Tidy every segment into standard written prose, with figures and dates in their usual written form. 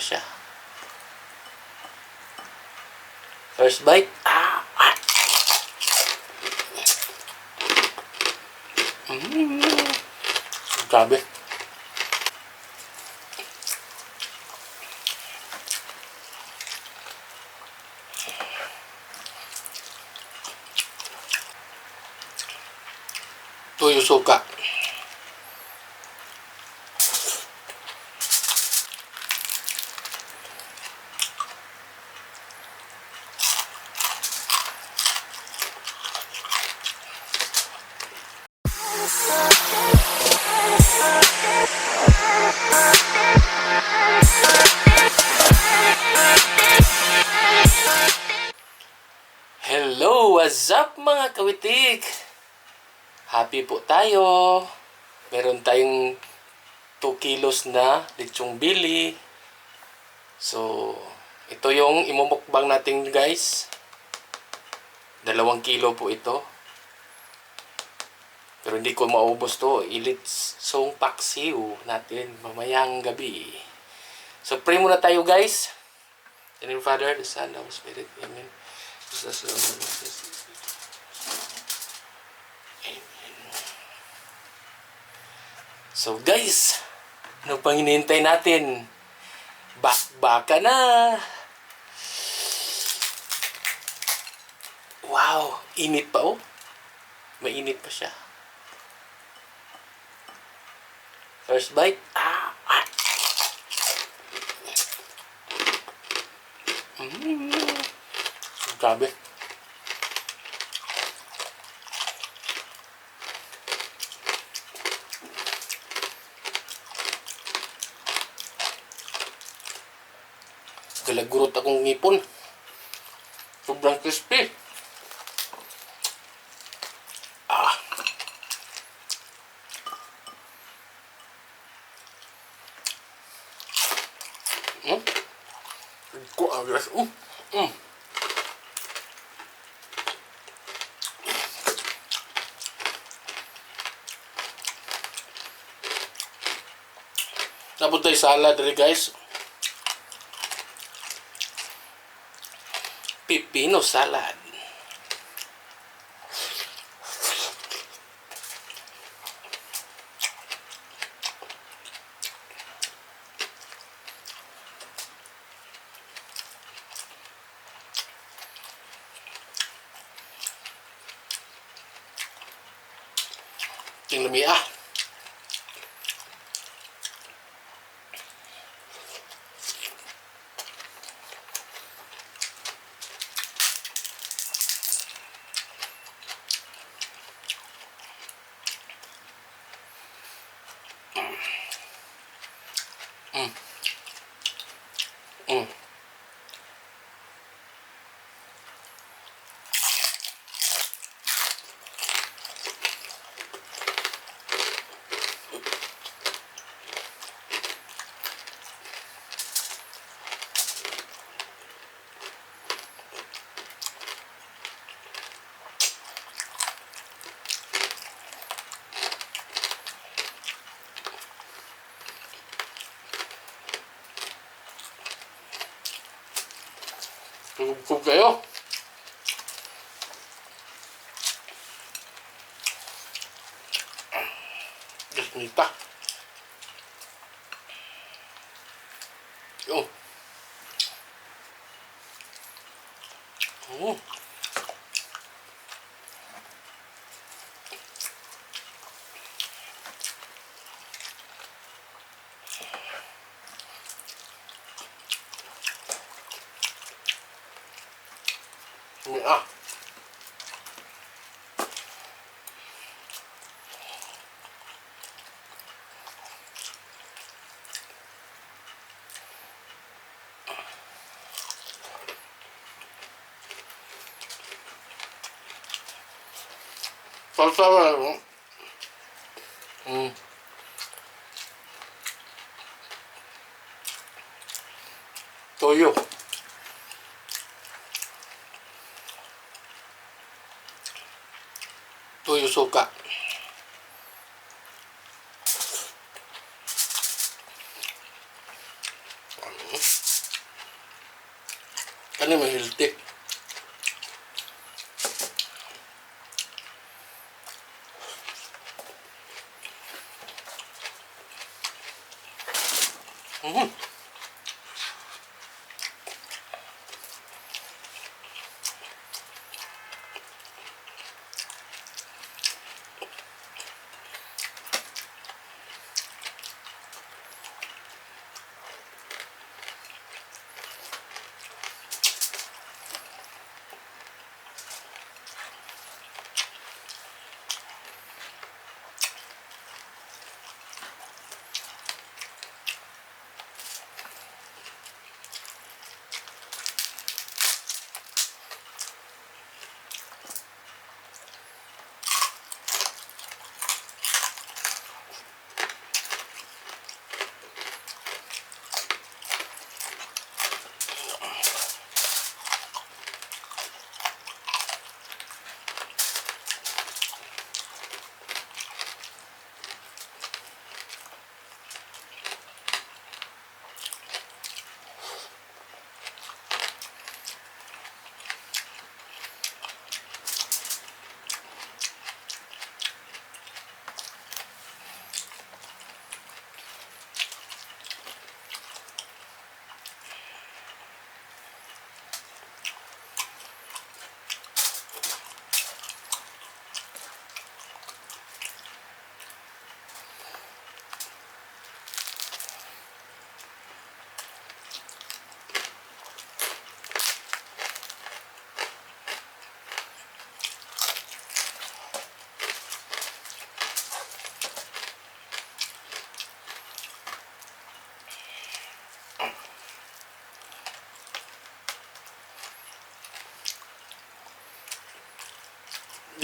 siya. First bite. Ah, ah. Grabe. Tuyo suka. Hello! What's up, mga kawitik? Happy po tayo. Meron tayong 2 kilos na lechong bili. So, ito yung imumukbang natin, guys. 2 kilo po ito. Pero hindi ko maubos to. Ilitsong paksiw natin mamayang gabi. So, pray muna tayo, guys. In the name of the Father, the Son, the Holy Spirit. Amen. Amen. So guys, ano pang hinihintay natin? Bakbaka na! Wow, init pa oh. Mainit pa siya. First bite. Ah, ah. Grabe. Galagurot akong ngipon. Sobrang crispy. Ah. Ko agras. Tapos tayo salad rin, guys. Pipino salad. Ting lami ah. Tugtog kayo. Gasnita. Yo. Oh. Ah. Salsa. Toyo. Toyo suka. Kani may healthy.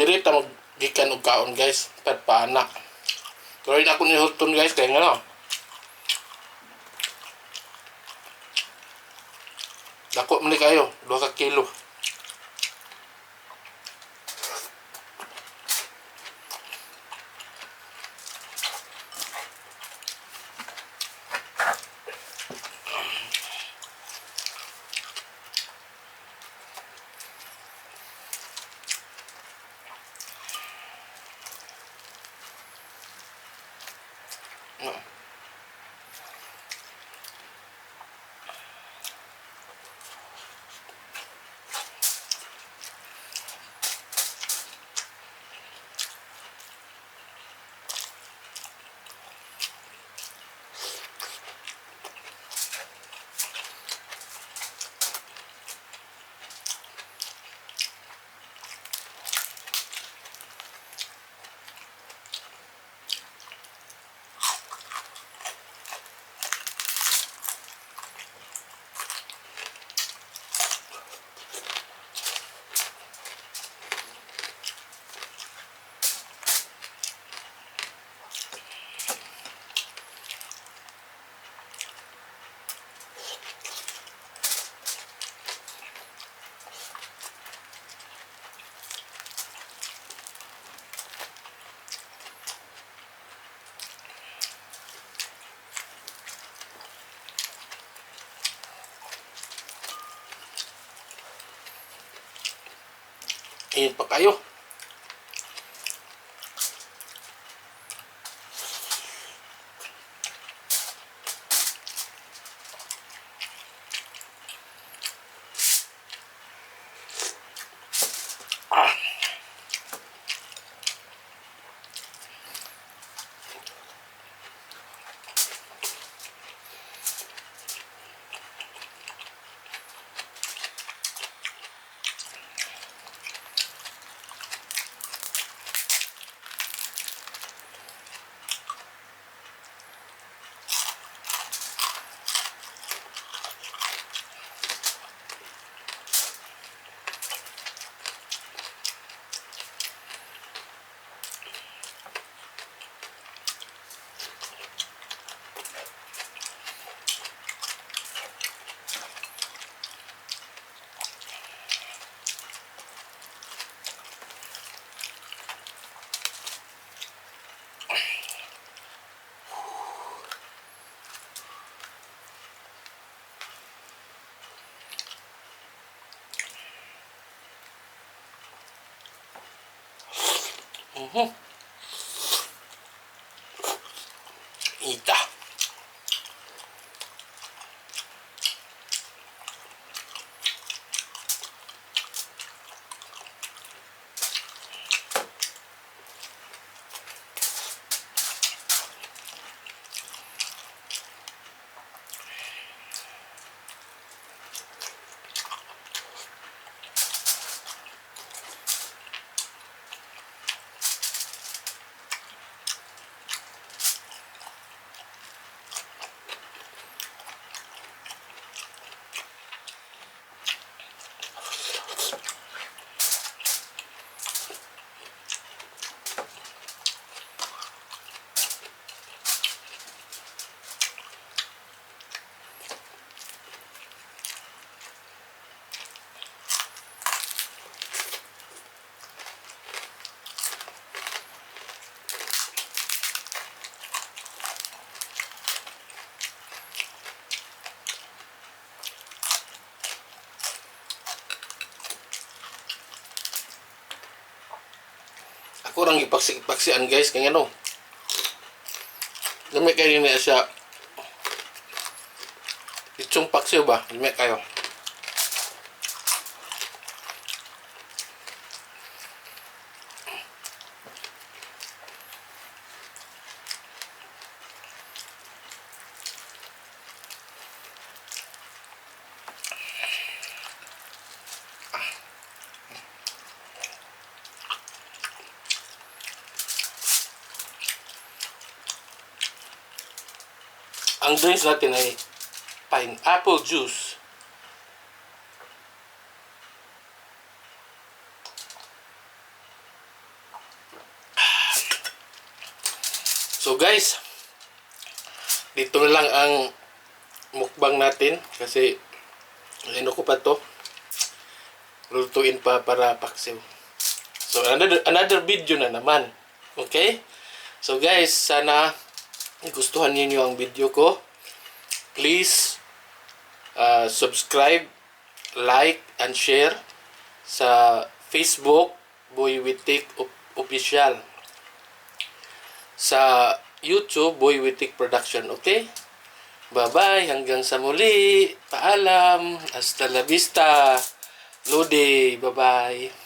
Diri ta maggikan og kaon, guys, paana. Pero ako ni Hilton, guys, kaya nga no. Dako man ni kayo, 2 ka kilo. No. Init pa kayo. Ah. Ita. Ako rang ipaksi-paksian, guys, kaya ano. Lami kaayo niya siya. Litsong paksiw ba? Lami kaayo. Ang drinks natin ay pineapple juice. So guys, dito na lang ang mukbang natin kasi ano ko pa to, lutuin pa para paksiw. So another video na naman. Okay? So guys, sana gustuhan niyo ang video ko. Please subscribe, like, and share sa Facebook, Boy Witik Official. Sa YouTube, Boy Witik Production. Okay? Bye-bye. Hanggang sa muli. Paalam. Hasta la vista. Lodi. Bye-bye.